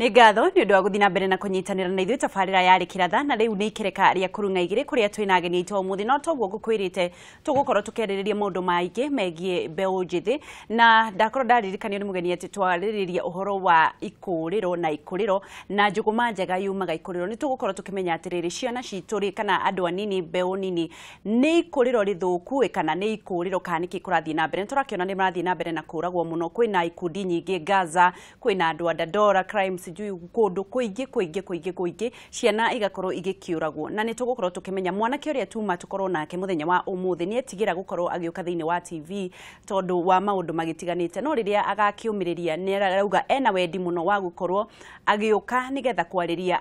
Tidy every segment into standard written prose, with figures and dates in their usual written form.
Nĩ ngatho nĩ ũndũ wa gũthiĩ na mbere na kũnyitanĩra na ithuĩ tabarĩra ya Rĩkĩratha na rĩu nĩ ikereka rĩa kũrung'a igĩrĩ kũrĩa twĩna ageni aitũ ũmũthĩ no toguo ngũkwĩrĩte tũgũkorwo tũkĩarĩrĩria maũndũ maingĩ megiĩ mbeũ njĩthĩ na ndakorwo ndaririkanio nĩ mũgeni atĩ twarĩrĩria ũhoro wa ikũrĩro na ikũrĩro na njũgũma njega yumaga ikũrĩro. Nĩ tũgũkorwo tũkĩmenya atĩrĩrĩ ciana citũ rĩ kana andũ anini mbeũ nini nĩ ikũrĩro rĩthũku kana nĩ ikũrĩro kana nĩkĩ kũrathiĩ na mbere. Nĩ tũrakĩona nĩ marathiĩ na mbere na kũragwo mũno, kwĩna ikundi nyingĩ Gaza, kwĩna andũ a Dandora crime, sijui kũndũ kũingĩ kũingĩ kũingĩ kũingĩ ciana igakorwo igĩkĩũragwo. Na nĩ tũgũkorwo tũkĩmenya mwanake ũrĩa tuma tũkorwo nake mũthenya wa ũmũthĩ nĩ etigĩra gũkorwo agĩũka thĩinĩ wa TV tondũ wa maũndũ magĩtiganĩte, no rĩrĩa agakĩũmĩrĩria nĩ arauga ena wendi mũno wa gũkorwo agĩũka nĩgetha kwarĩria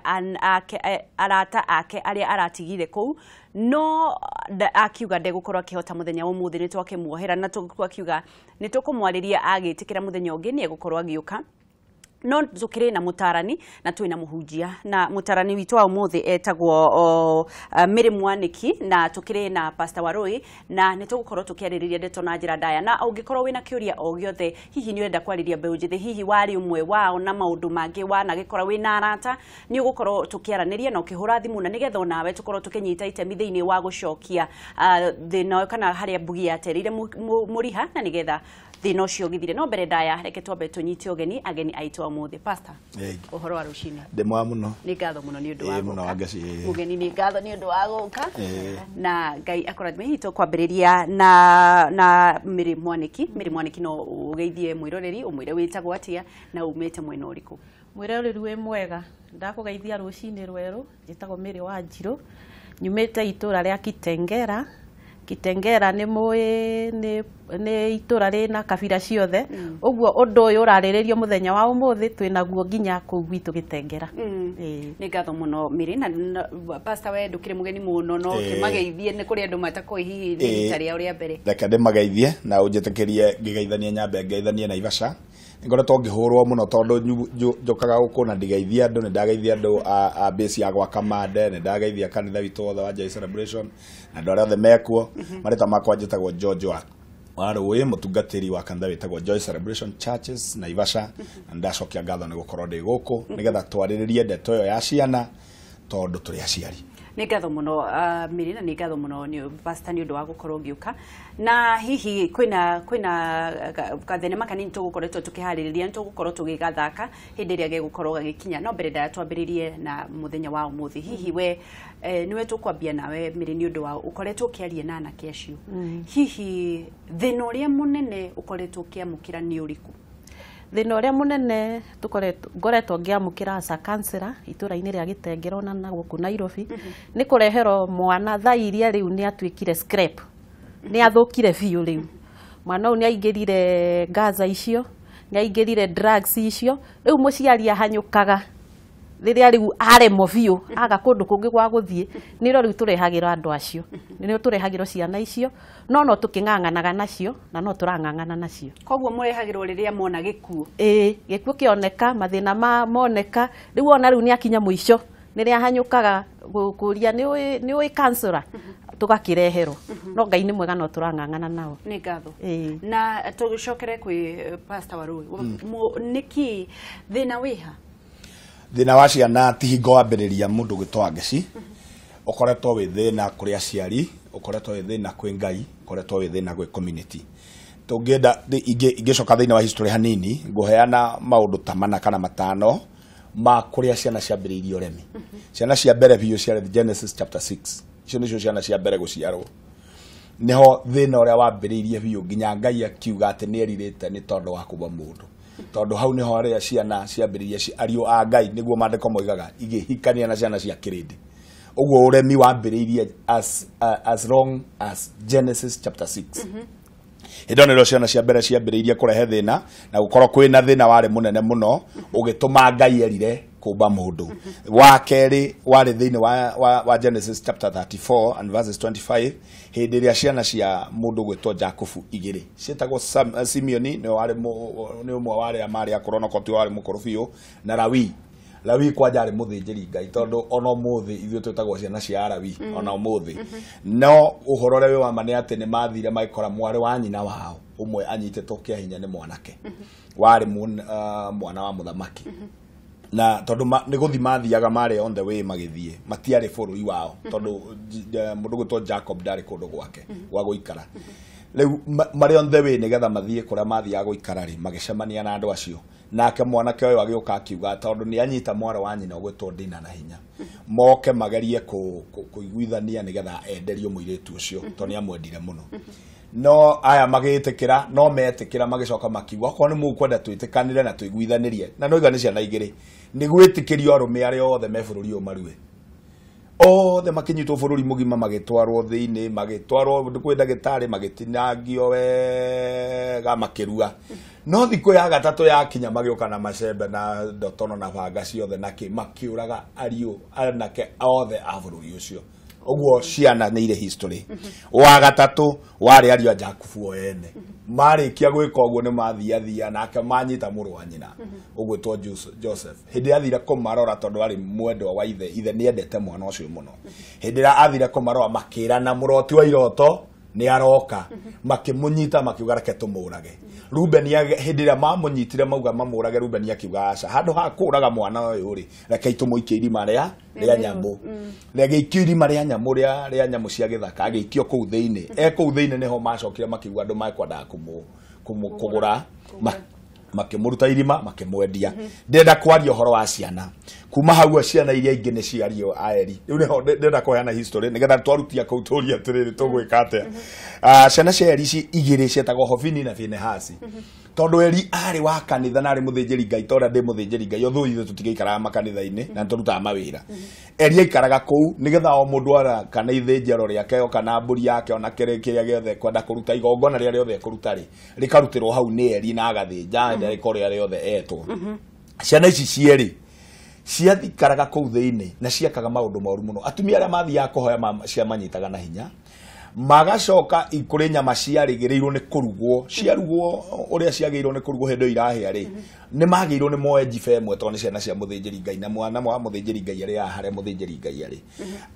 arata ake arĩa aratigire kũu, no akiuga ndegũkorwo akĩhota mũthenya wa ũmũthĩ. Nĩ twakĩmuohera na twakiuga nĩ tũkũmwarĩria agĩtĩkĩra mũthenya ũngĩ nĩ egũkorwo agĩũka. No tukire na mutarani na twina muhunjia na mutarani witũ wa ũmũthĩ etagwo Mary Mwaniki na tukire na Pastor Warui na nĩ tũgũkorwo tũkĩarĩrĩria ndeto na njĩra ndaya. Na ũngĩkorwo wĩna kĩũria o gĩothe, hihi nĩ ũrenda kwarĩria mbeũ njĩthĩ, hihi warĩ ũmwe wao na maũndũ mangĩ wanagĩkora wĩna arata, nĩ ũgũkorwo tũkĩaranĩria na ũkĩhũra thimũ na nĩgetha onawe tũkorwo tũkĩnyita itemi thĩinĩ wa gũcokia thĩna kana harĩa mbugi yatereire mũriha na nĩgetha thĩna ũcio ũgĩthire. No mbere ndaya reke twambe tũnyite ũgeni ageni aitũ ũmũthĩ. Pastor, ũhoro wa rũcinĩ? Ndĩ mwega mũno. Nĩ ngatho mũno nĩ ũndũ wa gũka. Mũgeni nĩ ngatho nĩ ũndũ wa gũka na Ngai akũrathime. Hihi tũkwambĩrĩria na Mary Mwaniki. Mary Mwaniki, no ũgeithie mwĩroreri ũmwĩre wĩtagwo atĩa na umĩte mwena ũrĩkũ? Mwĩroreri wĩ mwega, ndakũgeithia rũcinĩ rwerũ. Njĩtagwo Mary Wanjirũ, nyumĩte itũra rĩa Kitengera. Kitengera nĩ mũĩ nĩ itũra rĩna kabira ciothe, ũguo ũndũ ũyũ ũrarĩrĩrio mũthenya wa ũmũthĩ twĩnaguo nginya kũu gwitũ Gĩtengera. Nĩ ngatho mũno Mary. Na Pastor, we ndũkĩrĩ mũgeni mũno, no kĩmageithie nĩ kũrĩ andũ matakũĩ hihi nĩ rita rĩao rĩa mbere. Reke ndĩmageithie na ũnjĩtĩkĩrie ngĩgeithanie nyambe ngeithanie Naivasha. Ngoretwo ngĩhũrwo mũno tondũ njũkaga gũkũ na ndigeithia andũ. Nĩ ndageithia andũ a base ya gwa Kamande, nĩ ndageithia kanitha witũ wothe wa Joy Celebration na andũ arĩa othe mekuo. Marĩtwa makwa njĩtagwo George wa Warũĩ, mũtungatĩri wa kanitha wĩtagwo Joy Celebration Churches Naivasha, na ndacokia ngatho nĩ gũkorwo ndĩ gũkũ nĩgetha twarĩrĩrie ndeto ĩyo ya ciana tondũ tũrĩ aciari. Nĩ ngatho mũno Mary, na nĩ ngatho mũno nĩ Pastor nĩ ũndũ wa gũkorwo ũgĩũka. Na hihi kwĩna kathenema kanini tũgũkoretwo tũkĩharĩrĩria, nĩ tũgũkorwo tũgĩgathaka hĩndĩ ĩrĩa gegũkorwo gagĩkinya. No mbere ndaya twambĩrĩrie na mũthenya wa ũmũthĩ. Hihi we nĩwe tũkwambia nawe Mary nĩ ũndũ wa ũkoretwo ũkĩaria na anake acio, hihi thĩna ũrĩa mũnene ũkoretwo ũkĩamũkĩra nĩ ũrĩkũ? Thĩna ũrĩa mũnene ngoretwo ngĩamũkĩra as a counselor itũra-inĩ rĩa Gĩtengera ona na gũkũ Nairobi nĩ kũreherwo mwana thaa iria rĩu nĩ atuĩkire scrap, nĩ athũkire biũ. Rĩu mwana ũyũ nĩ aingĩrire Gaza icio, nĩ aingĩrire drugs icio, rĩu mũciari ahanyũkaga rĩrĩa rĩu aremwo biũ aga kũndũ kũngĩ gwa gũthiĩ, nĩrĩo rĩu tũrehagĩrwo andũ acio, nĩrĩo tũrehagĩrwo ciana icio, no tũkĩng'ang'anaga nacio na no tũrang'ang'ana nacio. Koguo mũrehagĩrwo rĩrĩa mona gĩkuũ? Ĩĩ, gĩkuũ kĩoneka, mathĩna moneka, rĩu ona rĩu nĩ akinya mũico nĩrĩa ahanyũkaga kũria nĩ ũĩ counselor, tũgakĩreherwo. No Ngai nĩ mwega, no tũrang'ang'ana nao. Nĩ ngatho. Na tũgĩcokere kwĩ Pastor Warũĩ, nĩkĩ thĩna wĩha? Thĩna wa ciana ti hingo wambĩrĩria mũndũ gwĩtwo Wangeci, ũkoretwo wĩ thĩna kũrĩ aciari, ũkoretwo wĩ thĩna kwĩ Ngai, ũkoretwo wĩ thĩna gwĩ community. Tũngĩenda ingĩcoka thĩinĩ wa history hanini, ngũheana maũndũ ta mana kana matano ma kũrĩa ciana ciambĩrĩirie ũremi. Ciana cia mbere biũ ciarĩ Genesis chapter 6, icio nĩcio ciana cia mbere gũciarwo. Nĩho thĩna ũrĩa wambĩrĩirie biũ nginya Ngai akiuga atĩ nĩ erirĩte nĩ tondũ wa kũba mũndũ, tondũ hau nĩho arĩa ciana ciambĩrĩirie ariũ a Ngai, nĩguo maandĩko moigaga, igĩhikania na ciana cia kĩrĩndĩ. Ũguo ũremi wambĩrĩirie as long as Genesis chapter 6. Hĩndĩ ĩyo nĩrĩo ciana cia mbere ciambĩrĩirie kũrehe thĩna na gũkorwo kwĩna thĩna warĩ mũnene mũno ũgĩtũma Ngai erire kũmba mũndũ. Wa kerĩ warĩ thĩinĩ wa Genesis chapter 34 and verses 25, hĩndĩ ĩrĩa ciana cia mũndũ gwĩtwo Jakubu igĩrĩ ciĩtagwo Simeoni, nĩ ũmwe wa arĩa marĩ akũrũ, no ti warĩ mũkũrũ biũ, na Lawi. Lawi kwanja arĩ mũthĩnjĩri Ngai, tondũ ona ũmũthĩ ithuĩ twĩtagwo ciana cia Lawi ona ũmũthĩ. No ũhoro ũrĩa wĩ wa ma nĩ atĩ nĩ mathire magĩkora mwarĩ wa nyina wao ũmwe anyitĩtwo kĩa hinya nĩ mwanake warĩ mwana wa mũthamaki. Na tondu nĩ gũthi mathiaga marĩ on the way magĩthiĩ, matiarĩ bũrũri wao, tondũ mũndũ gwĩtwo Jacob ndarĩ kũndũ gwake gwa gũikara. Rĩu marĩ on the way nĩgetha mathiĩ kũrĩa mathiaga gũikara rĩ, magĩcemania na andũ acio. Nake mwanake ũyũ agĩũka akiuga tondũ nĩ anyita mwarĩ wa nyina ũgwĩtwo Dina na hinya, moke magerie kũiguithania nĩgetha enderio mũirĩtu ũcio, tondũ nĩ amwendire mũno. No aya magĩtĩkĩra, no metĩkĩra magĩcoka makiuga okorwo nĩ mũkwenda twĩtĩkanĩre na tũiguithanĩrie, na noiga nĩ ciana igĩrĩ, nĩ gwĩtĩkĩrio arũme arĩa othe me bũrũri ũyũ marue. Othe makĩnyitwo bũrũri mũgima, magĩtwarwo thĩinĩ, magĩtwarwo kwĩ ndagĩtarĩ, magĩtinangio wega, makĩrua. No thikũ ya gatatũ yakinya magĩũka na macembe na ndotono na banga ciothe na kĩ, makĩũraga ariũ anake othe a bũrũri ũcio. Ũguo ciana nĩ irĩ history. Wa gatatũ warĩ ariũ a Jakubu o ene. Marĩkia gwĩka ũguo nĩ mathiathia nake manyita mũrũ wa nyina ũgwĩtwo Joseph. Hĩndĩ ĩrĩa athire kũmarora tondũ arĩ mwendwa wa ithe, ithe nĩ endete mwana ũcio mũno. Hĩndĩ ĩrĩa athire kũmarora makĩrana mũroti wa iroto nĩ aroka, makĩmũnyita makiuga reke tũmũrage. Ruben hĩndĩ ĩrĩa mamũnyitire mauga mamũrage, Ruben akiuga aca, handũ ha kũraga mwana ũyũ rĩ, reke tũmũikie irima rĩa nyamũ. Rĩagĩikio irima rĩa nyamũ rĩa nyamũ cia gĩthaka, agĩikio kũu thĩinĩ. E kũu thĩinĩ nĩho macokire makiuga andũ mekwendaga kũgũra, makĩmũruta irima makĩmwendia. Ndĩrenda kwaria ũhoro wa ciana. Kuma hau ciana iria ingĩ nĩ ciario a Eri. Rĩu nĩho ndĩrenda kũheana history nĩgetha twarutia kũu tũrie atĩrĩrĩ tũgwĩka atĩa. Ciana cia Eri ici igĩrĩ cietagwo Hofini na Finehasi. Tondũ Eri arĩ wa kanitha na arĩ mũthĩnjĩri Ngai, ta ũrĩa ndĩ mũthĩnjĩri Ngai, although ithuĩ tũtigĩikaraga makanitha-inĩ na nĩtũrutaga mawĩra. Eri aikaraga kũu nĩgetha o mũndũ ara kana ithĩnjĩro rĩake o kana mbũri yake ona kĩrĩa gĩothe kwenda kũruta igongona rĩrĩa rĩothe ekũruta rĩ, rĩkarutĩrwo hau nĩ Eri na agathĩnja rĩko rĩrĩa rĩothe etwo. Ciana ici cierĩ ciathikaraga kũu thĩinĩ na ciekaga maũndũ moru mũno. Atumia arĩa mathiaga kũhoya ciamanyitaga na hinya, magacoka kũrĩ nyama ciarĩgĩrĩirwo nĩ kũrugwo, ciarugwo ũrĩa ciagĩrĩirwo nĩ kũrugwo hĩndĩ ĩyo irahĩa rĩ, nĩ magĩrĩirwo nĩ moe njibe ĩmwe tondũ nĩ ciana cia mũthĩnjĩri Ngai na mwana wa mũthĩnjĩri Ngai arĩ haha harĩa mũthĩnjĩri Ngai arĩ.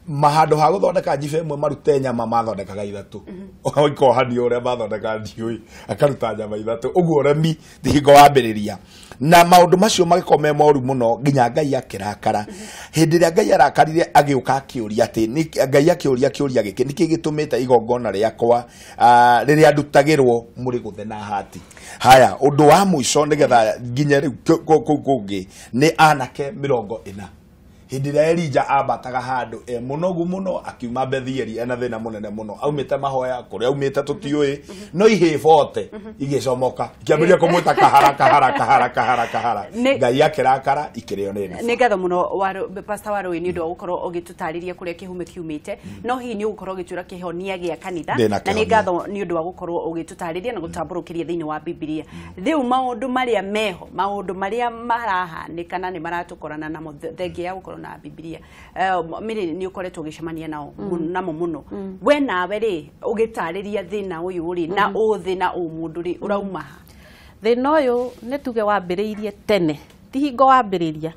Handũ ha gũthondeka njibe ĩmwe marute nyama mathondekaga ithatũ. Ikohanio ũrĩa mathondekaga ndiũĩ, akaruta nyama ithatũ. Ũguo ũremi ti hingo wambĩrĩria. Na maũndũ macio magĩkorwo me moru mũno nginya Ngai akĩrakara. Hĩndĩ ĩrĩa Ngai arakarire agĩũka akĩũria atĩ Ngai akĩũria kĩũria gĩkĩ, nĩkĩ gĩtũmĩte igongona rĩakwa rĩrĩa ndutagĩrwo mũrĩ gũthe na hati. Haya, ũndũ wa mũico nĩgetha nginye rĩu kũu kũngĩ nĩ anake 40. Hĩndĩ ĩrĩa Elija ambataga handũ e mũnogu mũno akiuma Bethieli ena thĩna mũnene mũno, aumĩte mahoya kũrĩa aumĩte tũtiũĩ, no ihĩ bote igĩcomoka ikĩambĩrĩria kũmwĩta kahara kahara kahara kahara kahara. Ngai akĩrakara ikĩrĩo nĩ nduba. Nĩ ngatho mũno Pastor Warũĩ nĩ ũndũ wa gũkorwo ũgĩtũtarĩria kũrĩa kĩhumo kiumĩte, no hihi nĩ ũgũkorwo ũgĩtwĩra kĩhonia gĩa kanitha, na nĩ ngatho nĩ ũndũ wa gũkorwo ũgĩtũtarĩria na gũtambũrũkĩria thĩinĩ wa Bibilia. Rĩu maũndũ marĩa meho, maũndũ marĩa marahanĩka na nĩ maratũkorana namo thengia ya gũkorwo na Bibilia, Mary nĩ ũkoretwo ũgĩcemania nao namo mũno. We nawe rĩ ũgĩtarĩria thĩna ũyũ rĩ na ũthĩ na ũmũndũ rĩ ũrauma ha? Thĩna ũyũ nĩ tuge wambĩrĩirie tene, ti hingo wambĩrĩria,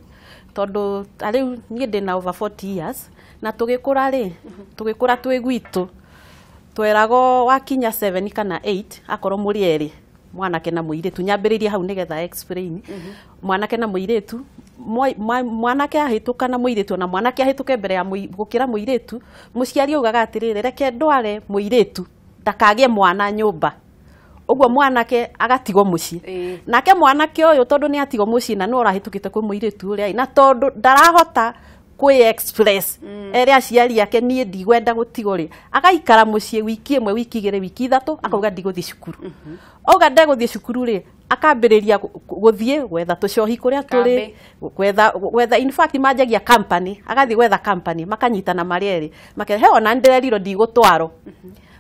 tondũ ta rĩu niĩ ndĩna over 40 years na tũgĩkũra rĩ, tũgĩkũra twĩ gwitũ tweragwo wakinya 7 kana 8 akorwo mũrĩ erĩ, mwanake na mũirĩtu. Nyambĩrĩrie hau nĩgetha explain. Mwanake na mũirĩtu, mwanake ahĩtũka na mũirĩtu, na mwanake ahĩtũke mbere ya gũkĩra mũirĩtu, mũciari augaga atĩrĩrĩ, reke ndware mũirĩtu ndakagĩe mwana nyũmba. Ũguo mwanake agatigwo mũciĩ. Nake mwanake ũyũ tondũ nĩ atigwo mũciĩ na nĩ ũrahĩtũkĩte kwĩ mũirĩtu ũrĩa, na tondũ ndarahota kwĩ express ere aciari ake niĩ ndigwenda gũtigwo rĩ, agaikara mũciĩ wiki ĩmwe, wiki igĩrĩ, wiki ithatũ, akauga ndigũthiĩ cukuru. Auga ndegũthiĩ cukuru rĩ, akambĩrĩria gũthiĩ gwetha tũcohi kũrĩa tũrĩ, gwetha in fact manjagia company, agathiĩ gwetha company, makanyitana marĩ erĩ, makera he ona ndĩrerirwo ndigũtwarwo.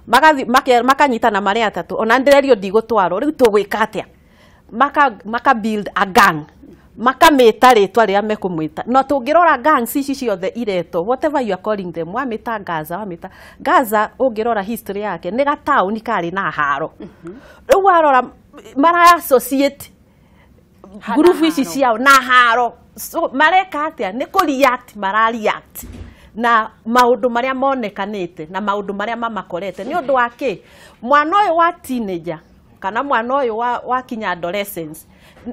Magathi makanyitana marĩ atatũ, ona ndĩrerirwo ndigũtwarwo, rĩu tũgwĩka atĩa? Maka build a gang. Makamĩta rĩtwa rĩrĩa mekũmwĩta. No tũngĩrora gangs ici ciothe iretwo, whatever you are calling them, wamĩta Gaza, wamĩta Gaza, ũngĩrora history yake nĩ gataũni karĩ na haro. Rĩu warora mara associate ngurubu ici ciao na haro. So mareka atĩa? Nĩ kũ react, mara react na maũndũ marĩa monekanĩte na maũndũ marĩa mamakorete. Nĩ ũndũ wa kĩ? Mwana ũyũ wa teenager Kana mwana ũyũ wakinya adolescence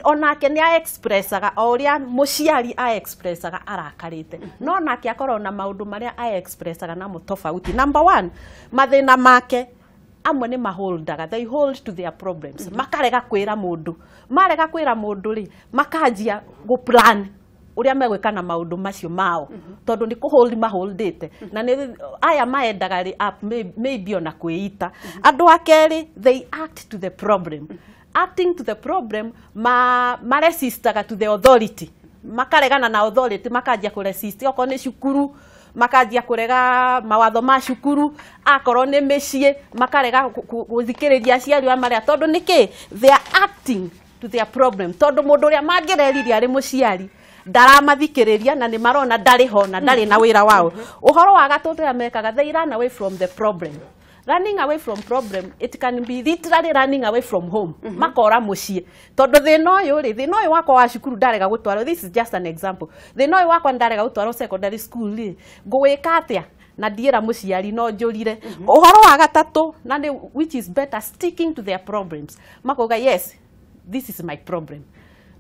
onake nĩ a-expressaga o ũrĩa mũciari a-expressaga arakarĩte, no nake akorwo na maũndũ marĩa a-expressaga namo tofauti. Number one, mathĩna make amwe nĩ maholdaga, they hold to their problems. Makarega kwĩra mũndũ, marega kwĩra mũndũ rĩ, makanjia gũ-plan ũrĩa megwĩka na maũndũ macio mao, tondũ nĩ kũhold maholdĩte, na nĩ aya maendaga rĩ up maybe ona kwĩita. Andũ a kerĩ, they act to the problem. Acting to the problem, maresistaga to the authority, makaregana na authority, makanjia kũresist. Okorwo nĩ cukuru, makanjia kũrega mawatho ma cukuru. Akorwo nĩ mĩciĩ, makarega gũthikĩrĩria aciari a marĩa, tondũ nĩkĩ? They are acting to their problem, tondũ mũndũ ũrĩa mangĩreririe arĩ mũciari ndaramathikĩrĩria, na nĩ marona ndarĩ ho na ndarĩ na wĩra wao. Ũhoro wa gatatũ ũrĩa mekaga, they run away from the problem. Running away from problem, it can be literally running away from home. Makora mũciĩ, tondũ thĩna ũyũ rĩ, thĩna ũyũ wakwa wa cukuru ndarega gũtwarwo, this is just an example, thĩna ũyũ wakwa ndarega gũtwarwo secondary school rĩ, ngũwĩka atĩa na ndiĩra mũciari no njũrire? Ũhoro wa gatatũ na nĩ which is better, sticking to their problems. Makauga, "Yes, this is my problem,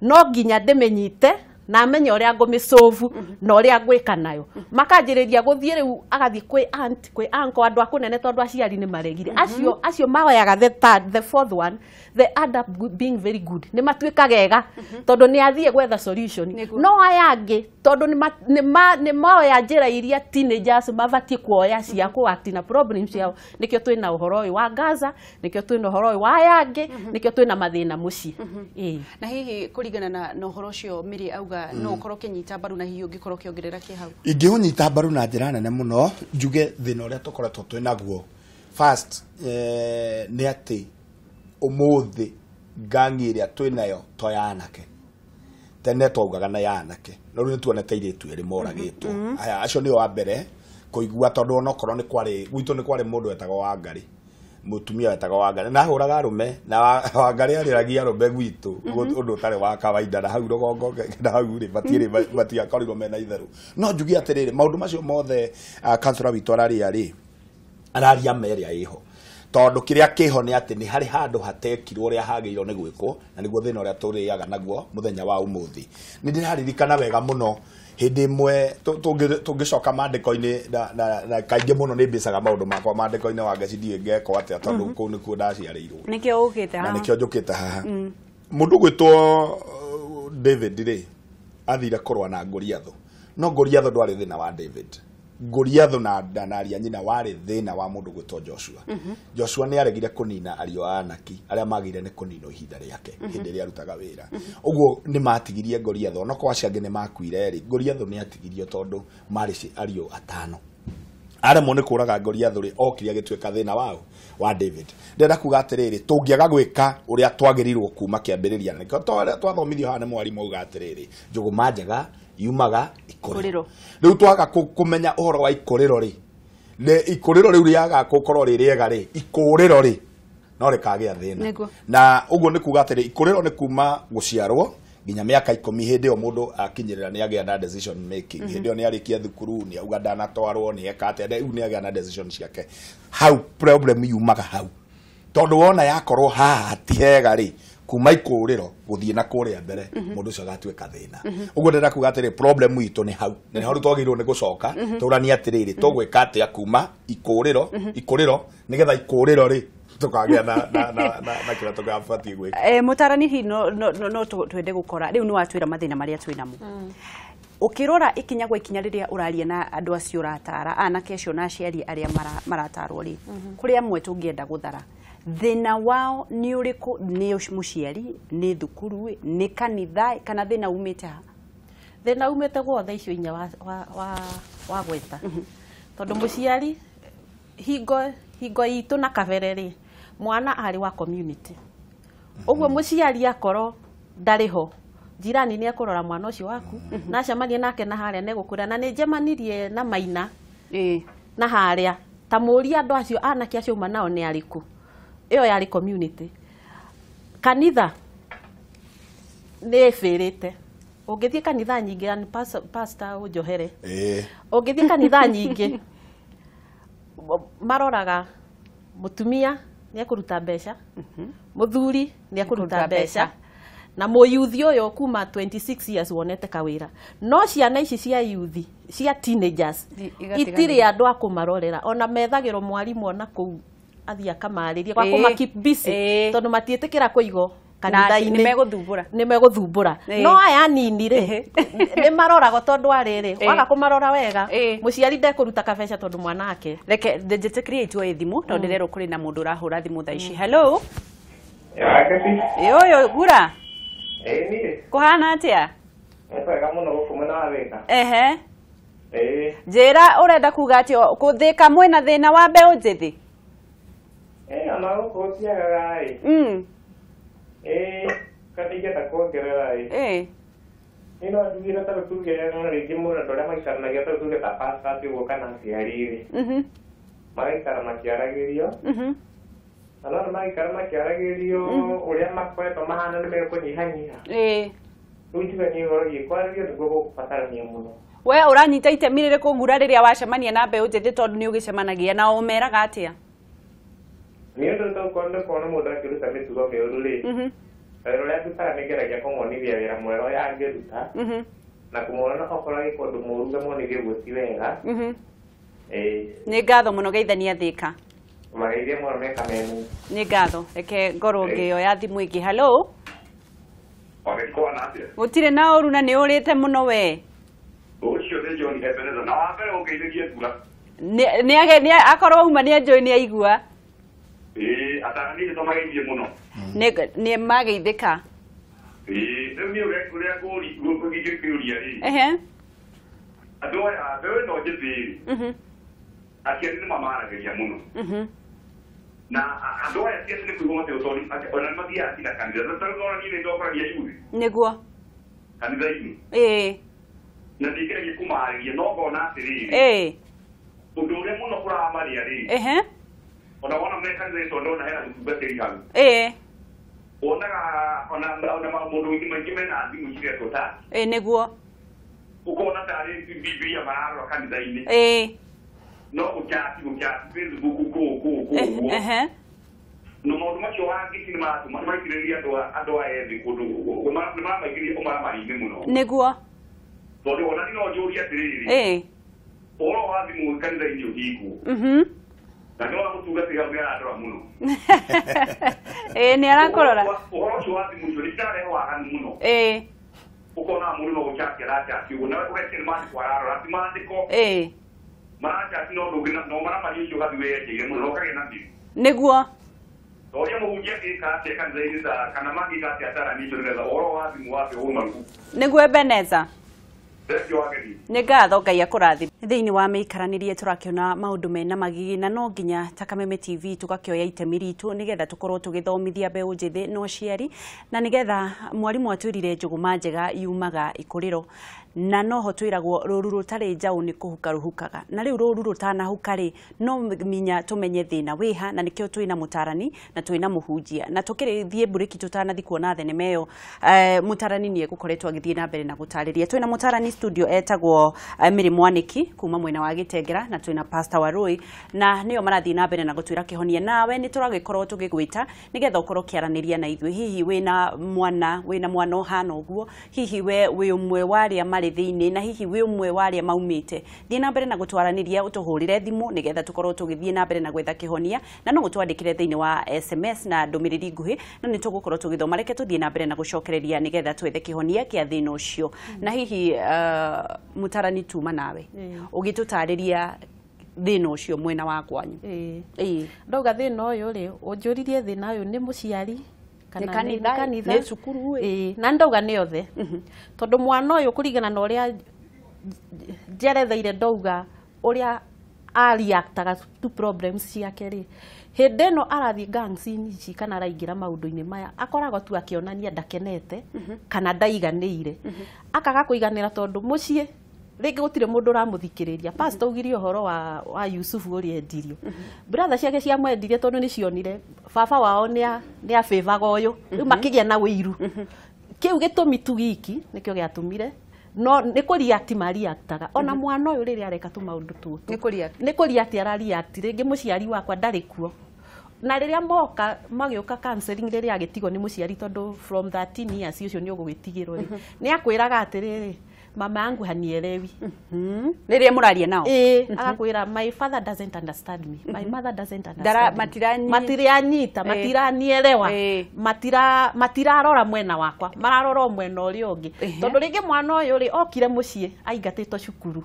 no nginya ndĩmĩnyite na menye ũrĩa ngũmĩsolve na ũrĩa ngwĩka nayo." Makanjĩrĩria gũthiĩ rĩu, agathiĩ kwĩ aunt, kwĩ uncle, andũ a kũnene, tondũ aciari nĩ maregire. Acio maoyaga the third, the fourth one, they end up being very good, nĩ matuĩkaga ega tondũ nĩ athiĩ gwetha solution. No aya angĩ, tondũ nĩ moya njĩra iria teenagers mabatiĩ kuoya cia kũ na problem ciao, nĩkĩo twĩna ũhoro ũyũ wa Gaza, nĩkĩo twĩna ũhoro ũyũ wa aya angĩ, nĩkĩo twĩna mathĩna mũciĩ. Ĩĩ. Na hihi kũringana na ũhoro ũcio Mary auga, no ũkorwo ũkĩnyita mbaru, na hihi ũngĩkorwo ũkĩongerera kĩ hau? Ingĩũnyita mbaru na njĩra nene mũno. Njuge thĩna ũrĩa tũkoretwo twĩ naguo first, nĩ atĩ ũmũthĩ ngangi ĩrĩa twĩ nayo to ya anake. Tene twaugaga na ya anake, no rĩu nĩ tuonete airĩtu erĩ moragĩtwo. Aya acio nĩo wa mbere kũigua, tondũ onokorwo nĩ kwarĩ gwitũ, nĩ kwarĩ mũndũ wetagwo Wangarĩ, mũtumia wetagwo Wangarĩ, na ahũraga arũme, na Wangarĩ arĩragia arũme gwitũ, ũndũ ũtarĩ wa kawaida. Na hau rũgongo na hau rĩ, matiĩrĩ matiakorirwo mena itherũ. No njuge atĩrĩrĩ, maũndũ macio mothe kansũra witũ araria rĩ, araria ma ĩrĩa ĩho, tondũ kĩrĩa kĩho nĩ atĩ nĩ harĩ handũ hatekirwo ũrĩa hagĩrĩirwo nĩ gwĩkwo, na nĩguo thĩna ũrĩa tũrĩaga naguo mũthenya wa ũmũthĩ. Nĩ ndĩraririkana wega mũno hĩndĩ ĩmwe tũngĩcoka maandĩko-inĩ, na kaingĩ mũno nĩ mbĩcaga maũndũ makwa maandĩko-inĩ wa Ngeci, ndiũĩ ngekwo atĩa, tondũ kũu nĩkuo ndaciarĩirwo. Nĩkĩo ũkĩte Na haha. Nĩkĩo njũkĩte haha. Mũndũ gwĩtwo David rĩ, athire kũrũa na Goliathũ, no Goliathũ ndwarĩ thĩna wa David. Goliathũ na aria nyina warĩ thĩna wa mũndũ gwĩtwo Joshua. Joshua nĩ aregire kũnina ariũ a Anaki arĩa magĩire nĩ kũninwo ihinda rĩake hĩndĩ ĩrĩa arutaga wĩra. Ũguo nĩ matigirie Goliathũ, onokorwo acio angĩ nĩ makuire rĩ, Goliathũ nĩ atigirio, tondũ marĩ ariũ atano. Aremwo nĩ kũraga Goliathũ rĩ, okire agĩtuĩka thĩna wao wa David. Ndĩrenda kuga atĩrĩrĩ, tũngĩaga gwĩka ũrĩa twagĩrĩirwo kuma kĩambĩrĩria, na nĩkĩo twathomithio haha nĩ mwarimũ auga atĩrĩrĩ, njũgũma njega yumaga ikũrĩro. Ikũrĩro. Rĩu twaga kũmenya ũhoro wa ikũrĩro rĩ, nĩ ikũrĩro rĩu rĩaga gũkorwo rĩ rĩega rĩ, ikũrĩro rĩ no rĩkagĩa thĩna. Na ũguo nĩ kuga atĩrĩ, ikũrĩro nĩ kuma gũciarwo nginya mĩaka 10. Hĩndĩ ĩyo mũndũ akinyĩrĩra nĩ agĩa na decision making. Hĩndĩ ĩyo nĩ arĩkia thukuru, nĩ auga ndanatwarwo, nĩ eka atĩa, rĩu nĩ agĩa na decision ciake. Hau problem yumaga hau, tondũ wona yakorwo haha ti hega rĩ, kuma ikũrĩro gũthiĩ na kũrĩa mbere, mũndũ ũcio agatuĩka thĩna. Ũguo ndĩrenda kuga atĩrĩ, problem itũ nĩ hau, na nĩho rĩu twagĩrĩirwo nĩ gũcoka tũranie atĩrĩrĩ, tũgwĩka atĩa kuma ikũrĩro ikũrĩro, nĩgetha ikũrĩro rĩ tũkagĩa na kĩrĩa tũgabatiĩ gwĩka. Mũtarani, hihi no twende gũkora rĩu nĩ watwĩra mathĩna marĩa twĩ namo. Ũkĩrora ikinya gwa ikinya, rĩrĩa ũraria na andũ acio ũratara, anake acio na aciari arĩa maratarwo rĩ, kũrĩ amwe tũngĩenda gũthara thĩna wao nĩ ũrĩkũ? Nĩ mũciari, nĩ thukuru, nĩ kanitha, kana thĩna umĩte ha? Thĩna umĩte guothe icio inya wa gweta, tondũ mũciari hingo itũ na kabere rĩ, mwana arĩ wa community. Ũguo mũciari akorwo ndarĩ ho, jirani nĩ ekũrora mwana ũcio waku na acemanie nake na harĩa negũkũra. Na nĩ njemanirie na maina na harĩa ta mũria andũ acio anake acio uma nao nĩ arĩkũ. Ĩyo yarĩ community. Kanitha nĩ ĩbĩrĩte. Ũngĩthiĩ kanitha nyingĩ, and pastor ũnjohere, ũngĩthiĩ kanitha nyingĩ, maroraga mũtumia nĩ ekũruta mbeca, mũthuri nĩ ekũruta mbeca, na mũyuthi ũyũ kuma 26 years wonete kawĩra. No ciana ici cia yuthi, cia teenagers, itirĩ andũ a kũmarorera. Ona methagĩrwo mwarimũ ona kũu athiĩ akamarĩria gwa kũma keep busy, tondũ matiĩtĩkĩra kũigwo kanitha-inĩ. Nĩ megũthumbũra. No aya anini rĩ, nĩ maroragwo tondũ arĩrĩ, waga kũmarora wega, mũciari ndekũruta kabeca tondũ mwana wake. Reke njĩtĩkĩrie itue thimũ tondũ ndĩrerwo kũrĩ na mũndũ ũrahũra thimũ thaa ici. Hello. Ũyũ Gura. Kũhana atĩa? Wega mũno gũkũ mwena wa Thĩka. Ehe. Njĩra ũrenda kuga atĩa kũthĩka mwĩna thĩna wa mbeũ njĩthĩ? Ona gũkũ gũtiagaga ĩ. Kana ingĩenda kuongerera ĩ. Niĩ no njugire ta rĩu tuge rĩngĩ mũndũ andũ arĩa maikaranagia ta rĩu tuge ta pastors ũguo kana aciari rĩ. Magaikara makĩaragĩrio. Na no magaikara makĩaragĩrio ũrĩa makoretwo mahana nĩ mekũnyihanyiha. Rĩu njuge niĩ ũhoro wĩgiĩ kwarĩrio nĩguo gũkũbatarania mũno. We ũranyita itemi rĩrĩkũ Ngura rĩrĩa wacemania na mbeũ njĩthĩ tondũ nĩ ũgĩcemanagia nao ũmeraga atĩa? Nĩ ũndũ tokorwo nĩ kuona mũndũ akĩruta mĩtugo mĩũru rĩ, wĩra ũrĩa ndutaga nĩ ngeragia kũmuonithia wĩra mwega ũrĩa angĩruta, na kũmuona okorwo agĩka ũndũ mũũru ngamuonithia ũguo ti wega. Nĩ ngatho mũno geithania Thĩka. Mageithie mũno meka menu. Nĩ ngatho. Reke ngorwo ngĩoya thimũ ĩngĩ. Hello. Gũtirĩ na ũru na nĩ ũrĩte mũno we. Ũcio nĩ John Ebenezer. Na wa mbere ũngeithagie Ngura. Nĩ akorwo auma nĩ enjoy nĩ aigua. Atarani nĩ tũmageithie mũno. Nĩ mageithĩka. Rĩu niĩ ũrĩa ngũkĩũria rĩ. Andũ aya mbeũ ĩno njĩthĩ rĩ, aciari nĩ mamaragĩria mũno. Na andũ aya ti atĩ nĩ kũigua mateo tondũ ona nĩ mathiaga nginya kanitha. Ta rĩu nona niĩ nĩ ndokoragia yuthi. Nĩguo. Kanitha-inĩ. Na nĩ ngeragia kũmarĩria no ngona atĩrĩrĩ. Ũndũ ũrĩa mũno ũramarĩa rĩ. Ona wona me kanitha-inĩ tondũ ndona hena mũtungatĩri hau. Wonaga ona maũndũ maingĩ mena thimũ ciretwo ta. Nĩguo. Ũkona tarĩ Bibilia mararora kanitha-inĩ. No gũchati Facebook kũũ ũguo. No maũndũ macio wangĩ nĩ maratũma nĩ maitĩrĩria andũ aya ethĩ kũndũ nĩ maramaingĩria ũmaramari-inĩ mũno. Nĩguo. Tondũ ona niĩ no njũrie atĩrĩrĩ. Ũhoro wa thimũ kanitha-inĩ ũhingwo. Na nĩ wa mũtungatĩri hau nĩ arandora mũno. Nĩ arakũrora. Ũhoro ũcio wa thimũ ũcio nĩ cirarehe waganu mũno. Ũkona mũndũ no gũchati arachati ũguo na ũgeciria nĩ maandĩko ararora ti maandĩko. Marachati no ũndũ ũngĩ no maramari ũcio ũgathiĩ wĩyenjeire mũno na ũkagĩa na thiri. Nĩguo. Ũrĩa mũhunjia angĩka atĩa kanitha-inĩ ta kana mangĩka atĩa atarani icio nĩgetha ũhoro wa thimũ wake ũguo marubuku. Nĩguo Ebenezer. Nĩ ngatho Ngai akũrathime. Thĩinĩ wa mĩikaranĩrie tũrakĩona maũndũ mena magigi na no nginya ta Kameme TV tũgakĩoya itemi ritũ nĩgetha tũkorwo tũgĩthomithia mbeũ njĩthĩ na aciari na nĩgetha mwarimũ atwĩrire njũgũma njega yumaga ikũrĩro na noho twĩragwo rũru rũtarĩ njaũ nĩ kũhuka rũhukaga na rĩu rũru rũtanahuka rĩ no minya tũmenye thĩna wĩha na nĩkĩo twĩna mũtarani na twĩna mũhunjia na tũkĩrĩthiĩ mburĩki tũtanathi kuona thenema ĩyo mũtarani nĩ egũkoretwo agĩthiĩ na mbere na gũtarĩria. Twĩna mũtarani studio etagwo Mary Mwaniki kuma mwena wa Gĩtengera na twĩna Pastor Warui na nĩo marathiĩ na mbere na gũtwĩra kĩhonia nawe nĩ tũragĩkorwo tũgĩgwĩta nĩgetha ũkorwo ũkĩaranĩria na ithuĩ. Hihi wĩna mwana ũhana ũguo, hihi we wĩ ũmwe wa arĩa marĩ thĩinĩ na hihi wĩ ũmwe wa arĩa maumĩte, thiĩ na mbere na gũtwaranĩria ũtũhũrĩre thimũ nĩgetha tũkorwo tũgĩthiĩ na mbere na gwetha kĩhonia na no ũtwandĩkĩre thĩinĩ wa SMS na ndũmĩrĩri nguhĩ na nĩ tũgũkorwo tũgĩthoma. Reke tũthiĩ na mbere na gũcokereria nĩgetha twethe kĩhonia kĩa thĩna ũcio. Na hihi mũtarani tuma nawe ũgĩtũtarĩria thĩna ũcio mwena wa kwanyu. Ndauga thĩna ũyũ rĩ, ũnjũririe thĩna ũyũ nĩ mũciari kana nĩ kanitha nĩ cukuru ĩ, na ndauga nĩ othe tondũ mwana ũyũ kũringana na ũrĩa njeretheire ndauga ũrĩa areactaga to problems ciake rĩ, hĩndĩ ĩno arathiĩ gangs-inĩ ici kana araingĩra maũndũ-inĩ maya akoragwo tu akĩonania ndakenete kana ndaiganĩire, akaga kũiganĩra tondũ mũciĩ rĩngĩ gũtirĩ mũndũ ũramũthikĩrĩria. Pastor augire ũhoro wa Yusufu ũrĩa endirio, brother ciake ciamwendirie tondũ nĩ cionire baba wao nĩ abĩvaga ũyũ, rĩu makĩgĩa na ũiru. Kĩu gĩtũmi tu giki nĩkĩo gĩatũmire no nĩ kũreact mareactaga. Ona mwana ũyũ rĩrĩa areka tũmaũndũ tũtũ nĩ kũreact arareact, rĩngĩ mũciari wakwa ndarĩ kuo, Na rĩrĩa moka magĩũka counseling rĩrĩa agĩtigwo nĩ mũciari tondũ from 13 years ũcio nĩ ũgũgĩtigĩrwo rĩ, nĩ akwĩraga atĩrĩrĩ, mama yangu hanielewi. Rĩrĩa mũraria nao. Agakwĩra my father doesn't understand me, my mother doesn't understand me. Matiranyita, matiranielewa, matirarora mwena wakwa, mararora mwena ũrĩa ũngĩ. Tondũ rĩngĩ mwana ũyũ rĩ okire mũciĩ aingatĩtwo cukuru,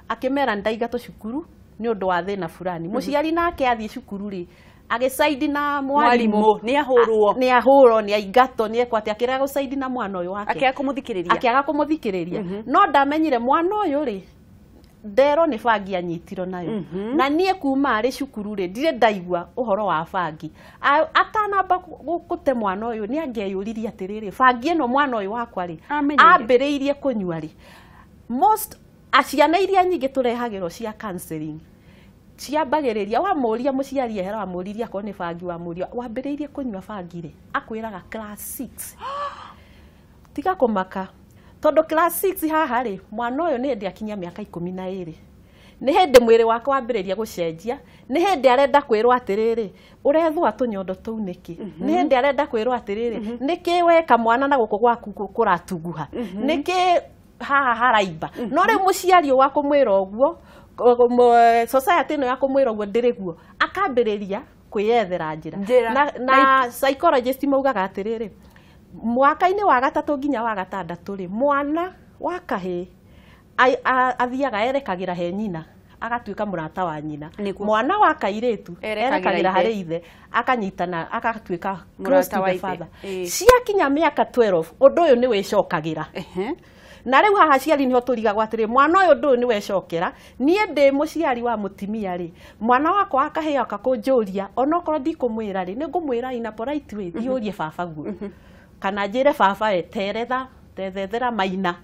akĩmera ndaingatwo cukuru nĩ ũndũ wa thĩna fulani. Mũciari nake athiĩ cukuru rĩ, agĩcaidi na mwarimũ, nĩ ahũrwo, nĩ ahũrwo, nĩ aingatwo, nĩ ekwo atĩ, akĩrega gũcaidi na mwana ũyũ wake, akĩaga akĩaga kũmũthikĩrĩria. No ndamenyire mwana ũyũ rĩ, ndero nĩ bangi anyitirwo nayo. Na niĩ kuma arĩ cukuru rĩ, ndirĩ ndaigua ũhoro wa bangi. Atanamba gũte mwana ũyũ nĩ angĩeyũririe atĩrĩrĩ, bangi ĩno mwana ũyũ wakwa rĩ ambĩrĩirie kũnyua rĩ. Most ciana iria nyingĩ tũrehagĩrwo cia counseling ciambagĩrĩria, wamũria mũciari ehera, wamũririe akorwo nĩ bangi, wamũria wambĩrĩirie kũnyua bangi rĩ, akwĩraga class 6. Tiga kũmaka tondũ class 6 haha rĩ, mwana ũyũ nĩ hĩndĩ akinyia mĩaka 12, nĩ hĩndĩ mwĩrĩ wake wambĩrĩria gũcenjia, nĩ hĩndĩ arenda kwĩrwo atĩrĩrĩ, ũrethũa tũnyondo tũu nĩkĩ, nĩ hĩndĩ arenda kwĩrwo atĩrĩrĩ, nĩkĩ weka mwana na gũkũ gwaku kũratunguha, nĩkĩ haha haraimba. No rĩu mũciari wa kũmwĩra ũguo, society ĩno ya kũmwĩra ũguo ndĩrĩ guo, akambĩrĩria kwĩyethera njĩra. Na psychologist maugaga atĩrĩrĩ, mwaka-inĩ wa gatatũ nginya wa gatandatũ rĩ, mwana wa kahĩĩ athiaga erekagĩra he nyina, agatuĩka mũrata wa nyina. Mwana wa kairĩtu erekagĩra harĩ ithe, akanyitana, agatuĩka close to the father. Ciakinya mĩaka 12 ũndũ ũyũ nĩ wĩcokagĩra. Na rĩu haha aciari nĩho tũrigagwo atĩrĩ, mwana ũyũ ũndũ ũyũ nĩ wecokera, niĩ ndĩ mũciari wa mũtimia rĩ, mwana wakwa akahĩa akakũnjũria, onokorwo ndikũmwĩra rĩ, nĩ ngũmwĩra in a polite way, thiĩ ũrie baba guo, kana njĩre baba eteretha, tethethera maina,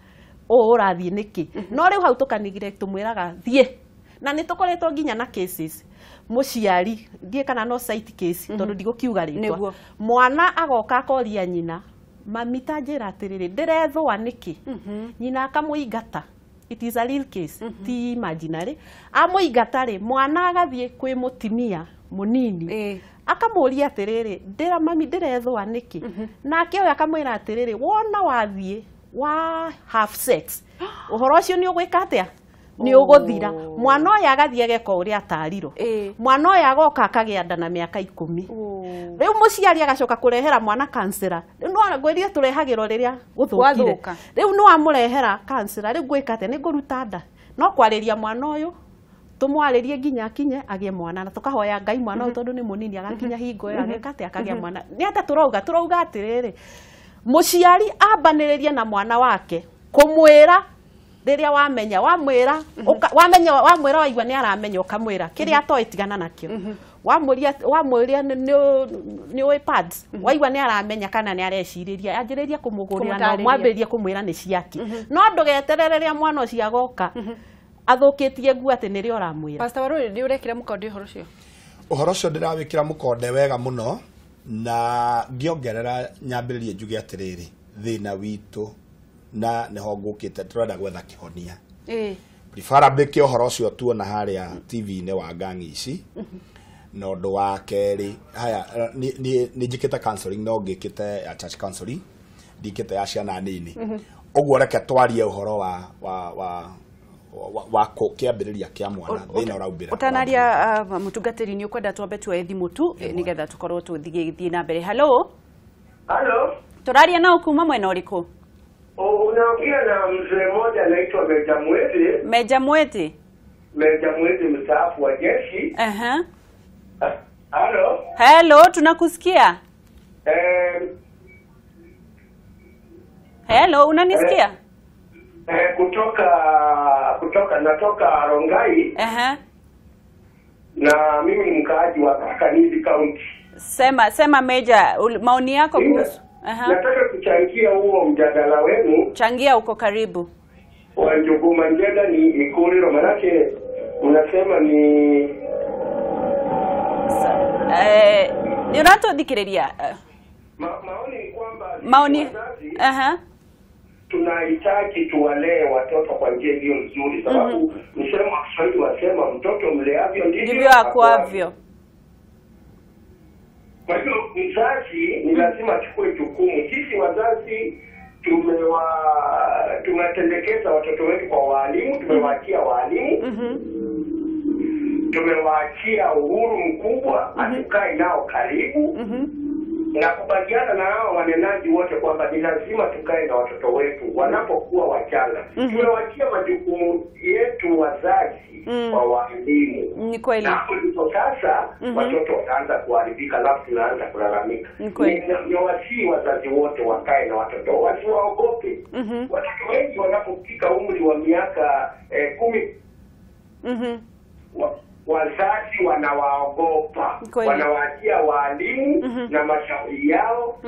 ũũ ũrathiĩ nĩkĩ. No rĩu hau tũkanigire tũmwĩraga thiĩ. Na nĩ tũkoretwo nginya na cases, mũciari ndiĩ kana no site case, tondũ ndigũkiuga rĩtwa, mwana agoka akoria nyina, mami ta njĩra atĩrĩrĩ, ndĩrethũa nĩkĩ? Nyina akamũingata. It is a real case, ti imaginary. Amũingata rĩ, mwana agathiĩ kwĩ mũtimia mũnini, akamũria atĩrĩrĩ, ndĩra mami ndĩrethũa nĩkĩ? Nake ũyũ akamwĩra atĩrĩrĩ, wona wathiĩ wa have sex, ũhoro ũcio nĩ ũgwĩka atĩa? Nĩ ũgũthira. Mwana ũyũ agathiĩ ageka ũrĩa atarirwo. Mwana ũyũ agoka akagĩa nda na mĩaka 10. Rĩu mũciari agacoka kũrehera mwana kansera. Rĩu no ngwĩrire tũrehagĩrwo rĩrĩa gũthũkire. Rĩu no amũrehera kansera, rĩu ngwĩka atĩa? Nĩ ngũruta nda. No kwarĩria mwana ũyũ, tũmwarĩrie nginya akinye agĩe mwana, na tũkahoya Ngai mwana ũyũ tondũ nĩ mũnini agakinya hingo ĩyo ageka atĩa, akagĩa mwana. Nĩ atĩa tũrauga? Tũrauga atĩrĩrĩ, mũciari ambanĩrĩrie na mwana wake kũmwĩra rĩrĩa wamenya, wamwĩra, wamenya, wamwĩra waigua nĩ aramenya, ũkamwĩra kĩrĩa atoĩ tigana nakĩo. Wamũria, wamũria nĩ ũĩ pads, waigua nĩ aramenya kana nĩ arecirĩria, anjĩrĩrie kũmũgũrĩra na mwambĩrĩrie kũmwĩra nĩ ciake. No ndũgeterere rĩrĩa mwana ũcio agoka athũkĩtie nguo atĩ nĩrĩo ũramwĩra. Pastor Waruri, nĩ ũrekĩra mũkonde ũhoro ũcio? Ũhoro ũcio ndĩrawĩkĩra mũkonde wega mũno, na ngĩongerera nyambĩrĩrie njuge atĩrĩrĩ, thĩna witũ na nĩho ngũkĩte tũrenda gwetha kĩhonia. Preferably kĩ ũhoro ũcio tuona harĩa TV-inĩ wa gangi ici. Na ũndũ wa kerĩ, haya nĩ njĩkĩte counseling, no ngĩkĩte ya church counseling, ndikĩte ya ciana nini. Ũguo reke twarie ũhoro wa kĩambĩrĩria kĩa mwana thĩna ũraumbĩra. Ũtanaria mũtungatĩri, nĩ ũkwenda twambe tuoe thimũ tu nĩgetha tũkorwo tũthiĩ na mbere. Hello. Hello. Tũraria nao kuma mwena ũrĩkũ? Unaongea na mzee mmoja anaitwa Meja Mwete. Meja Mwete. Meja Mwete, mstaafu wa jeshi. Hello. Hello, tunakusikia. Hello, unanisikia? Kutoka natoka Rongai. Na mimi ni mkaaji wa Tharaka County. Sema Meja, maoni yako kuhusu. Nataka kuchangia huo mjadala wenu. Changia, uko karibu. Wa Njugu Manjeda ni Ikuriro, manake mnasema ni ni unatodhikiriria. Maoni ni kwamba maoni tunahitaji tuwalee watoto kwa njia iliyo nzuri, sababu msemo wa Kiswahili wasema mtoto mleavyo ndivyo akuavyo. Kwa hiyo mzazi ni lazima achukue jukumu. Sisi wazazi tumetendekeza watoto wetu kwa walimu, tumewaachia walimu. Tumewaachia uhuru mkubwa, hatukai nao karibu. Na kubaliana na hao wanenaji wote kwamba ni lazima tukae na watoto wetu wanapokuwa wachanga. Tumewaachia majukumu yetu wazazi kwa walimu. Ni kweli. Na hapo ndipo sasa watoto wataanza kuharibika, alafu tunaanza kulalamika. Ni wasii wazazi wote wakae na watoto, wasiwaogope. Watoto wengi wanapofika umri wa miaka 10 wazazi wanawaogopa, wanawaachia walimu na mashauri yao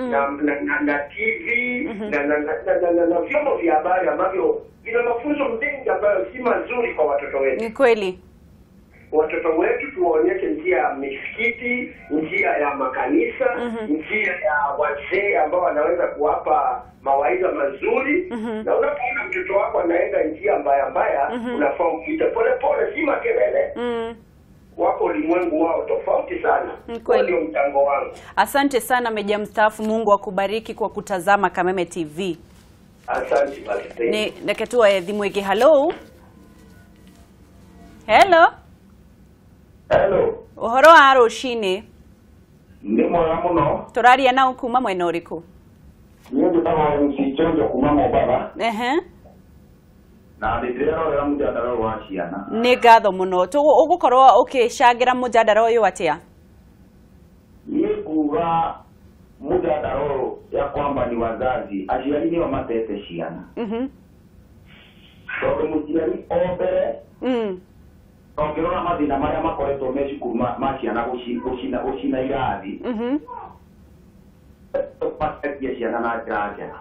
na TV na vyombo vya habari ambavyo vina mafunzo mengi ambayo si mazuri kwa watoto wetu. Ni kweli. Watoto wetu tuwaonyeshe njia ya misikiti, njia ya makanisa, njia ya wazee ambao wanaweza kuwapa mawaidha mazuri. Na unapoona mtoto wako anaenda njia mbaya mbaya, unafaa umuite pole pole, si makelele. Wako ulimwengu wao tofauti sana. Ndio mchango wangu. Asante sana meja mstaafu, Mungu akubariki kwa kutazama Kameme TV. Asante basi. Ni neketua thimu igi. Hello. Hello. Hello. Uhoro wa rucini? Ndi mwega muno. Turaria na kuma mwena uriku? Niĩ njĩtagwo MC Jojo kuma Mombatha. Ehe. Na ndĩrerorera mũjadara ũyũ wa ciana. Nĩ ngatho mũno. Ũgũkorwo ũkĩcangĩra mũjadara ũyũ atĩa? Niĩ nguga mũjadara ũyũ ya kwamba ni wazazi, aciari nĩo matete ciana. Tondũ mũciari o mbere ũngĩrora mathĩna marĩa makoretwo me cukuru ma ciana gũcina irathi, matetie ciana na njĩra njega.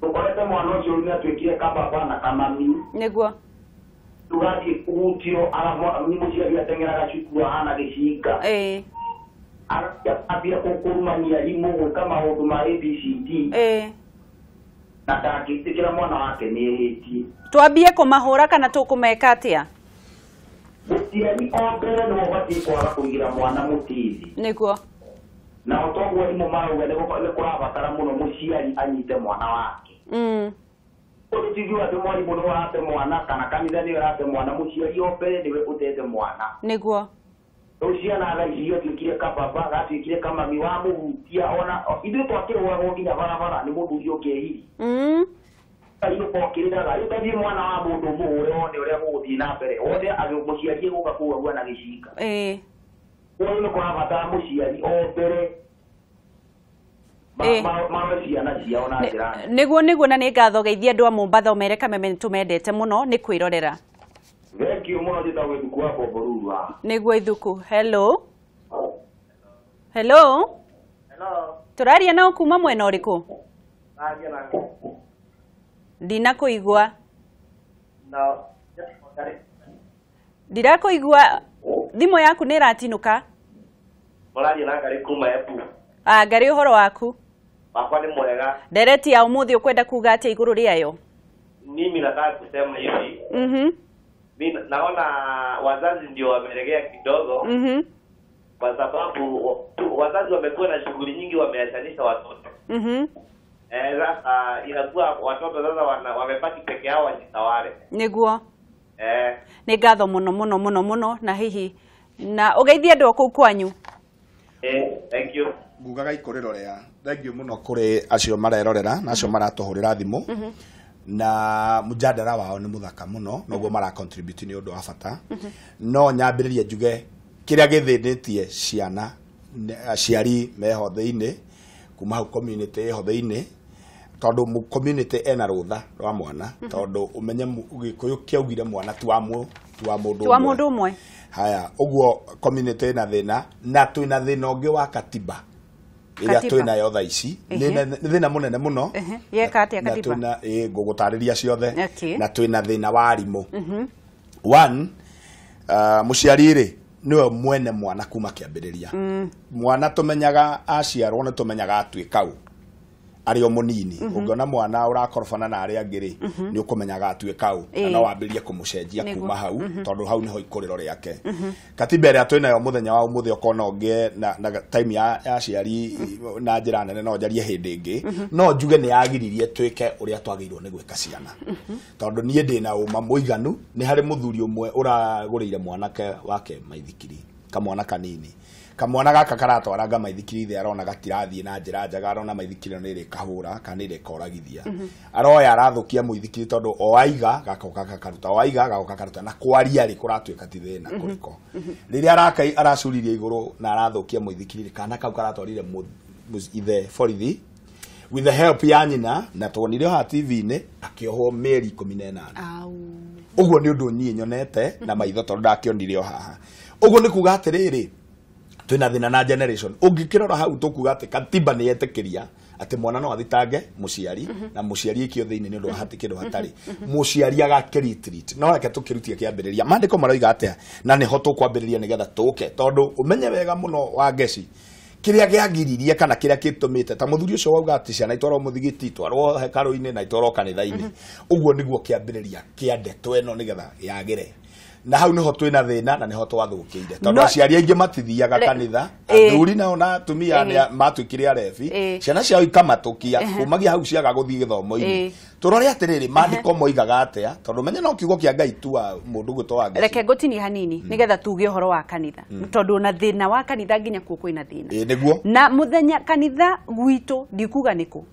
Tũkorete mwana ũcio nĩ atuĩkire kababa na kamami. Nĩguo. Tũgathiĩ kũhutio, nĩ mũciari ateng'eraga cukuru ahana gĩcinga. Ambia kũrumania arimũ, gwĩka maũndũ ma ABCD. Na ndangĩtĩkĩra mwana wake nĩ ehĩtie. Twambie kũmahũra kana tũkũmeka atĩa? Mũciari o mbere nĩwe ũbatiĩ kwaga kũigĩra mwana mũtĩthi. Nĩguo. Na o toguo arimũ marauga nĩ kũrabatara mũno mũciari anyite mwana wake. Ũndũ tingiuga atĩ mwarimũ nĩwe ũrate mwana kana kanitha nĩwe ũrate mwana, mũciari o mbere nĩwe ũtete mwana. Nĩguo. Rĩu ciana thaa ici ciatuĩkire kababa, gatuĩkire kamami, wamũhutia ona ithuĩ twakĩrũagwo nginya barabara nĩ mũthuri ũkĩhiri. Ũkĩrĩraga rĩu tathiĩ mwana wa mũndũ mũhũre wone ũrĩa gũgũthiĩ na mbere, wone mũciari egũka kũu ahuana gĩcinga. Ũguo nĩ kũrabatara mũciari o mbere marore ciana ciao na njĩra. Nĩguo nĩguo, na nĩ ngatho geithia andũ a Mombatha ũmere Kameme nĩtũmendete mũno nĩ kwĩrorera. Thank you mũno, njĩtagwo Ithuku wa Bomboruru haha. Nĩguo Ithuku. Hello. Hello. Hello. Tũraria nao kuma mwena ũrĩkũ? Ndinakũigua. Ndirakũigua, thimũ yaku nĩ ĩratinũka. Mũraria na Ngarĩ kuma Embu. Ngarĩ, ũhoro waku? Wakwa nĩ mwega. Ndereti ya ũmũthĩ ũkwenda kuga atĩa igũrũ rĩayo? Mimi nataka kusema hivi. Mimi naona wazazi ndio wamelegea kidogo. Kwa sababu wazazi wamekuwa na shughuli nyingi, wameachanisha watoto. Sasa inakuwa watoto sasa wamebaki peke yao wajitawale. Nĩguo. Nĩ ngatho mũno mũno mũno mũno, na hihi na ũgeithie andũ a kũu kwanyu. Thank you. Ngugaga ikũrĩrorea. Thank you mũno kũrĩ acio marerorera na acio maratũhũrĩra thimũ. Na mũjadara wao nĩ mũthaka mũno, noguo mara contribute nĩ ũndũ wa bata. No nyambĩrĩrie njuge kĩrĩa gĩthĩnĩtie ciana, aciari meho thĩinĩ, kuma hau community ĩho thĩinĩ, tondũ community ena rũtha rwa mwana, tondũ ũmenye Gĩkũyũ kĩaugire mwana ti wa mũndũ ũmwe. Haya, ũguo community ĩna thĩna, na twĩna thĩna ũngĩ wa katiba ĩrĩa twĩnayo thaa ici. Nĩ thĩna mũnene mũno. Yeka atĩa katiba? Na twĩna ngũgũtarĩria ciothe. Na twĩna thĩna wa arimũ. One, mũciari rĩ nĩwe mwene mwana kuma kĩambĩrĩria. Mwana tũmenyaga aciarwo nĩ tũmenyaga atuĩka ũ. arĩ o mũnini. Ũngĩona mwana ũrakorobana na arĩa angĩ rĩ, nĩ ũkũmenyaga atuĩka ũ, na no wambĩrĩrie kũmũcenjia kuma hau, tondũ hau nĩho ikũrĩro rĩake. Katiba ĩrĩa twĩnayo mũthenya wa ũmũthĩ okorwo no ngĩe na time ya aciari na njĩra nene, no njarie hĩndĩ ĩngĩ, no njuge nĩ yagiririe twĩke ũrĩa twagĩrĩirwo nĩ gwĩka ciana. Tondũ niĩ ndĩna ũma mũiganu, nĩ harĩ mũthuri ũmwe ũragũrĩire mwanake wake maithikiri, kamwana kanini. Kamwana gaka karatwaranga maithikiri ithe arona gatirathiĩ na njĩra njega, arona maithikiri ĩno nĩ ĩrĩkahũra kana nĩ ĩrĩkoragithia. Aroya arathũkia mũithikiri tondũ o aiga gakoka gakaruta, o aiga gakoka gakaruta, na kwaria rĩ kũratuĩka ti thĩna kũrĩko. Rĩrĩa araka aracuririe igũrũ na arathũkia mũithikiri, kana kau karatwarire ithe borithi with the help ya nyina, na tuonire haha TV-inĩ akĩohwo mĩeri 18. Ũguo nĩ ũndũ niĩ nyonete na maitho tondũ ndakĩonire o haha. Ũguo nĩ kuga atĩrĩrĩ, twĩna thĩna na generation. Ũngĩkĩrora hau tũkuga atĩ katiba nĩ yetĩkĩria atĩ mwana no athitange mũciari, na mũciari aikio thĩinĩ nĩ ũndũ wa kĩndũ hatarĩ. Mũciari agakĩretreat. No reke tũkĩrutie kĩambĩrĩria. Maandĩko maroiga atĩa? Na nĩho tũkwambĩrĩria nĩgetha tũke, tondũ ũmenye wega mũno wa Ngeci kĩrĩa gĩagiririe kana kĩrĩa gĩtũmĩte ta mũthuri ũcio wauga atĩ ciana itwarwo mũthigiti, itwarwo hekarũ-inĩ na itwarwo kanitha-inĩ. Ũguo nĩguo kĩambĩrĩria kĩa ndeto ĩno nĩgetha yagĩre. Na hau niho twina thina na niho twathukire tondu aciari aingi matithiaga kanitha, athuri nao na atumia matuikire arebi, ciana ciao ikamatukia kumagia hau ciaga guthii githomo-ini. Turore atiriri maandiko moigaga atia, tondu menye no kiugo kia Ngai tu wa mundu gwitwo Ngai. Reke ngũtinie hanini nigetha tuge ũhoro wa kanitha, tondu na thina wa kanitha nginya kuo kwina thina. Niguo na muthenya kanitha gwitũ ndikuga niku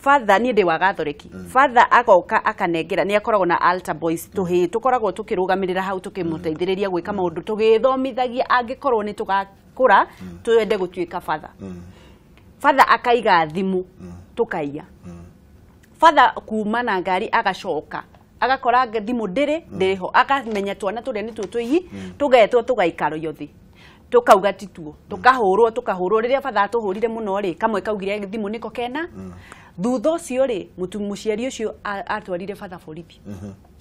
Father niĩ ndĩ wa Gatholiki. Father agoka akanengera nĩ akoragwo na altar boys tũhĩĩ tũkoragwo tũkĩrũgamĩrĩra hau tũkĩmũteithĩrĩria gwĩka maũndũ tũgĩthomithagia angĩkorwo nĩ tũgakũra twende gũtuĩka father. Father akaiga thimũ tũkaiya. Father kuma na ngari agacoka agakora thimũ ndĩrĩ ho, akamenya twana tũrĩa nĩ tũtũiyi, tũgetwo tũgaikario thĩ, tukauga tituo, tukahũrwo rĩrĩa father atũhũrire mũno rĩ, kamwe kaugire thimũ nĩko kena. Thutha ũcio rĩ, mũciari ũcio atwarire father borithi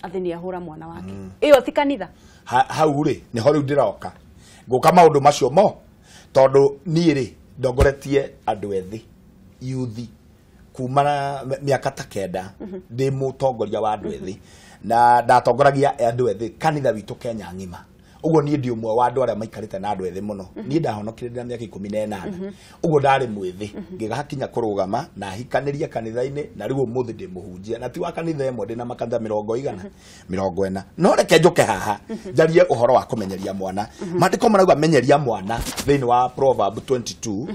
atĩ nĩ ahũra mwana wake. Ĩyo ti kanitha. Hau rĩ nĩho rĩu ndĩroka ngũka maũndũ macio mo, tondũ niĩ rĩ ndongoretie andũ ethĩ yuthi kuma mĩaka ta 9 ndĩ mũtongoria wa andũ ethĩ, na ndatongoragia andũ ethĩ kanitha witũ Kenya ng'ima. Ũguo niĩ ndi ũmwe wa andũ arĩa maikarĩte na andũ ethĩ mũno. Niĩ ndahonokire ndĩ na mĩaka 18. Ũguo ndarĩ mwĩthĩ ngĩgakinya kũrũgama na hikanĩria kanitha-inĩ, na rĩu ũmũthĩ ndĩ mũhunjia, na ti wa kanitha ĩmwe, ndĩ na makanitha 40. No reke njũke haha njarie ũhoro wa kũmenyeria mwana. Maandĩko marauga menyeria mwana thĩinĩ wa Proverb 22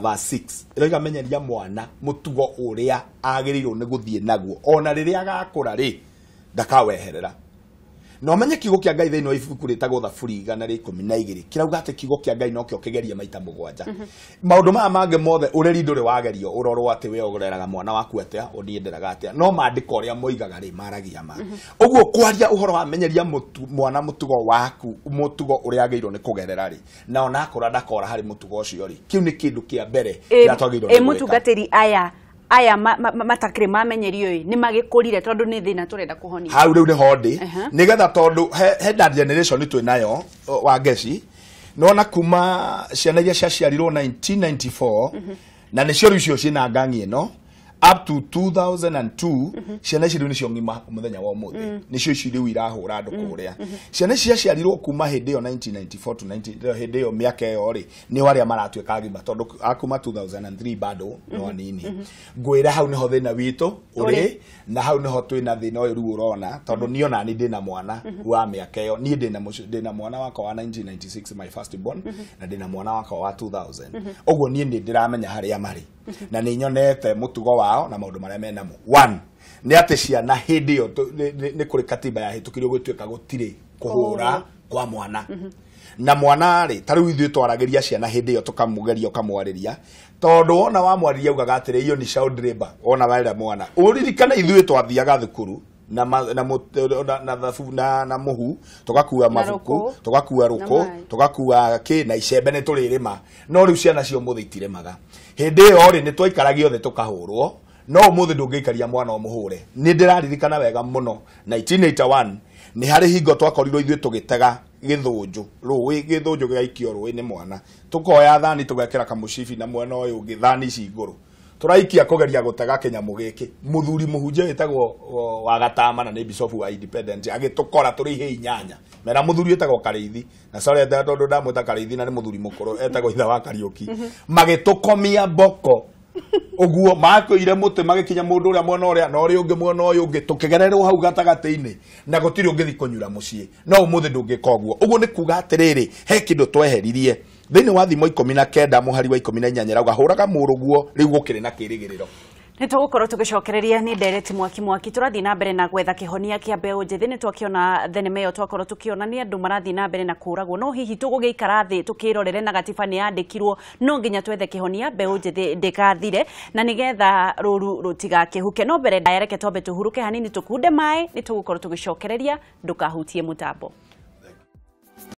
verse 6. Ĩroiga menyeria mwana mũtugo ũrĩa agĩrĩirwo nĩ gũthiĩ naguo, ona rĩrĩa agakũra rĩ ndakaweherera. No menye kiugo kia Ngai thĩinĩ wa ibuku rĩtagwo Thaburi 112 kĩrauga atĩ kiugo kia Ngai nokĩo kĩgerie maita 7. Maũndũ maya mangĩ mothe ũreri ndũrĩ wagerio ũrorwo atĩ we ũreraga mwana waku atĩa, ũniĩ nderaga atĩa, no maandĩko ũrĩa moigaga rĩ maragia ma. Ũguo kwaria ũhoro wa menyeria mwana mũtugo waku, mũtugo ũrĩa agĩrĩirwo nĩ kũgerera rĩ, na ona akũra ndakora harĩ mũtugo ũcio rĩ, kĩu nĩ kĩndũ kĩa mbere kĩrĩa twagĩrĩirwo nĩ gwĩka. Mũtungatĩri aya matakĩrĩ mamenyerio ĩ nĩ magĩkũrire tondũ nĩ thĩna tũrenda kũhonia. Hau rĩu nĩho ndĩ nĩgetha tondũ he that generation twĩ nayo wa Ngeci, nona kuma ciana iria ciaciarirwo 1994 na nĩcio rĩu icio ciĩna ngangi ĩno up to 2002, ciana ici rĩu nĩcio ng'ima mũthenya wa ũmũthĩ, nĩcio ici rĩu irahũra andũ kũrĩa. Ciana ici ciaciarirwo kuma hĩndĩ ĩyo 1994 to 19 hĩndĩ ĩyo mĩaka ĩyo rĩ nĩo arĩa maratuĩka agima, tondũ akuma 2003 bado no anini. Ngwĩra hau nĩho thĩna witũ ũrĩ, na hau nĩho twĩna thĩna ũyũ rĩu ũrona, tondũ niĩ ona niĩ ndĩna mwana wa mĩaka ĩyo, niĩ ndĩna mwana wakwa wa 1996 my first born, na ndĩna mwana wakwa wa 2000. Ũguo niĩ nĩ ndĩramenya harĩa marĩ, na nĩ nyonete mũtugo wao na maũndũ marĩa menamo. One nĩ atĩ ciana hĩndĩ ĩyo nĩ kũrĩ katiba yahĩtũkirio gũtuĩka gũtirĩ kũhũra kwa mwana. Na mwana rĩ, ta rĩu ithuĩ twaragĩria ciana hĩndĩ ĩyo tũkamũgeria ũkamwarĩria, tondũ wona wamwarĩria ugaga atĩrĩ iyo ni child labor, wona warera mwana. Ũririkane ithuĩ twathiaga thukuru na na mũhu, tũgakua mabuku, tũgakua rũkũ, tũgakua kĩ na icembe nĩ tũrĩrĩma. No rĩu ciana cia ũmũthĩ itirĩmaga. Hĩndĩ ĩyo rĩ nĩ twaikaragio thĩ tũkahũrwo, no ũmũthĩ ndũngĩikaria mwana ũmũhũre. Nĩ ndĩraririkana wega mũno 1981 nĩ harĩ hingo twakorirwo ithuĩ tũgĩtega gĩthũnjũ rũĩ, gĩthũnjũ gĩgaikio rũĩ nĩ mwana, tũkoya thani tũgekĩra kamũcibi na mwena ũyũ ũngĩ thani ici ngũrũ, Tũraikia kũgeria gũtega kĩnyamũ gĩkĩ. Mũthuri mũhunjia wĩtagwo wa Gatama na nĩ bishop wa Independent agĩtũkora tũrĩ ihĩ 8. Mera mũthuri wĩtagwo Karĩithi na sorry tondũ ndamwĩta Karĩithi na nĩ mũthuri mũkũrũ etagwo ithe wa Kariũki. Magĩtũkomia mboko uguo makuire muti magikinya mundu uria mwena uria na uria ungi mwena uyu ungi tukigererwo hau gatagati-ini na gutiri ungithi kunyura mucii no umuthi ndungika uguo. Uguo ni kuga atiriri he kindu tweheririe thiini wa thimo 19 muhari wa 18 rauga huraga muruguo riu gukiri na kirigiriro. Nĩ tũgũkorwo tũgĩcokereria nĩ ndereti mwaki mwaki tũrathiĩ na mbere na gwetha kĩhonia kĩa mbeũ njĩthĩ. Nĩ twakiona thenema ĩyo twakorwo tũkĩona nĩ andũ marathiĩ na mbere na kũragwo, no hihi tũgũgĩikara thĩ tũkĩrorere na gatiba nĩ yandĩkirwo no nginya twethe kĩhonia mbeũ njĩthĩ ndĩgathire na nĩgetha rũru rũtigakĩhuke. No mbere ndaya reke twambe tũhurũke hanini tũkunde maĩ, nĩ tũgũkorwo tũgĩcokereria, ndũkahutie mũtambo.